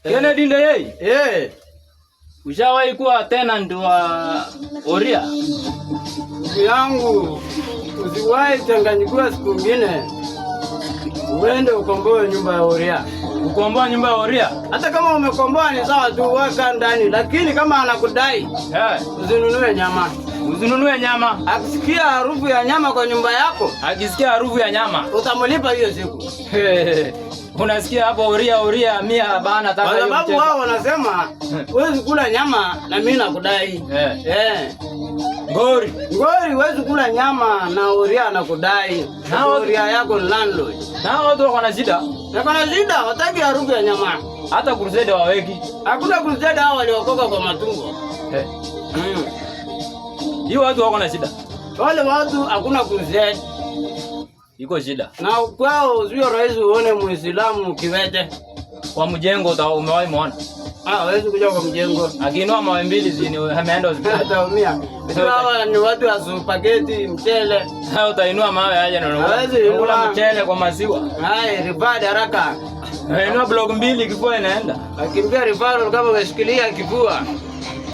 Kennedy Ndeyei, Eh, ushawahi kuwa tenant wa Oria? Ndugu yangu, usiwahi changanyikiwa siku ingine uende ukomboe nyumba ya Oria. Kukomboa nyumba ya Oria? Hata kama umekomboa ni sawa tu, weka ndani, lakini kama anakudai usinunue nyama. Usinunue nyama. Akisikia harufu ya nyama kwa nyumba yako, Akisikia harufu ya nyama, utamlipa hiyo siku. Unasikia hapo Oria Oria mia bana taka Kwa hiyo sababu mchezo. wao wanasema huwezi kula nyama na mimi nakudai. Eh. Ngori. Ngori, huwezi kula nyama na Oria anakudai. Na Oria yako ni landlord. Na watu wako na shida. Na kuna shida, wataki harufu ya nyama. Hata crusade waweki. Hakuna crusade, hao waliokoka kwa matumbo. Hiyo watu wako na shida. Wale watu hakuna crusade. Iko shida. Na kwao sio rahisi uone Muislamu kiwete. Kwa mjengo umewahi muona? Ah, hawezi kuja kwa mjengo. Akiinua mawe mbili zini ameenda hospitali. Ataumia. Sio, hawa ni watu wa spaghetti, mchele. Sasa utainua mawe aje na Hawezi unakula inua. mchele kwa maziwa. Hai, referred haraka. Unainua block mbili kifua inaenda. Akimbia referral kama umeshikilia kifua.